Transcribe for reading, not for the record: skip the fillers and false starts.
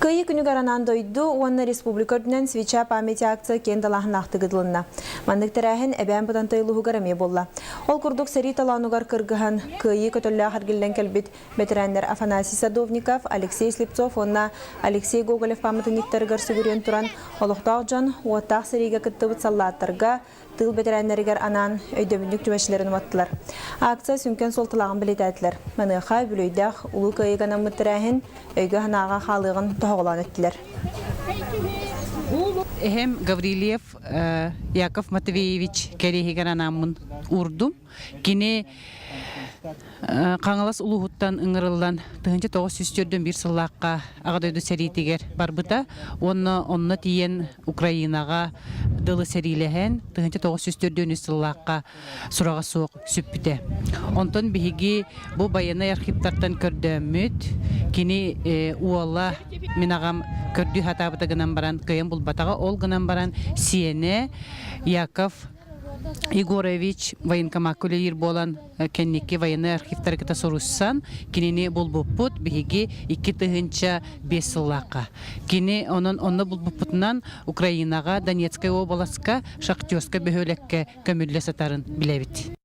Кыайыы күнүгэр анаан дойду уонна республика үрдүнэн Свеча памяти акция киэҥ далааһыннаахтык ыытылынна. Маннык тэрээһин Эбээн Бытантай улууһугар эмиэ буолла. Ол курдук сэрии толоонугар кыргыһан, кыайыы көтөллөөх эргиллэн кэлбит бэтэрээннэр Афанасий Садовников, Алексей Слепцов уонна Алексей Гоголев пааматынньыктарыгар сүгүрүйэн туран, олохтоох дьон уоттаах сэриигэ кыттыбыт саллааттарга, тыыл бэтэрээннэригэр анаан өйдөбүнньүк түмэчилэрин уматтылар. Акция сүҥкэн суолталааҕын бэлиэтээтилэр. Маныаха үбүлүөйдээх Улуу Кыайыыга анаммыт тэрээһин өйгө-санааҕа хаалыаҕын тоһоҕолоон эттилэр. Эһэм Гаврильев Яков Матвеевич кэриэһигэр анааммын уурдум. Кини Хаҥалас улууһуттан ыҥырыллан 1941 сыллаахха Аҕа дойду сэриитигэр барбыта уонна онно тиийэн Украинаҕа дылы сэриилэһэн 1943 сыллаахха сураҕа суох сүппүтэ. Онтон биһиги бу байыаннай архивтартан көрдөөммүт, кини уола мин аҕам көрдүү сатаабыта гынан баран кыайан булбатаҕа. Ол гынан баран сиэнэ Яков Егорович военкомакка үлэлиир буолан кэнники военнай архивтары кытта суруйсан кинини булбуппут биһиги 2005 сыллаахха. Кини онон онно булбуппутунан Украинаҕа Донецкай уобаласка Шахтерскай бөһүөлэккэ көмүллэ сытарын билэбит.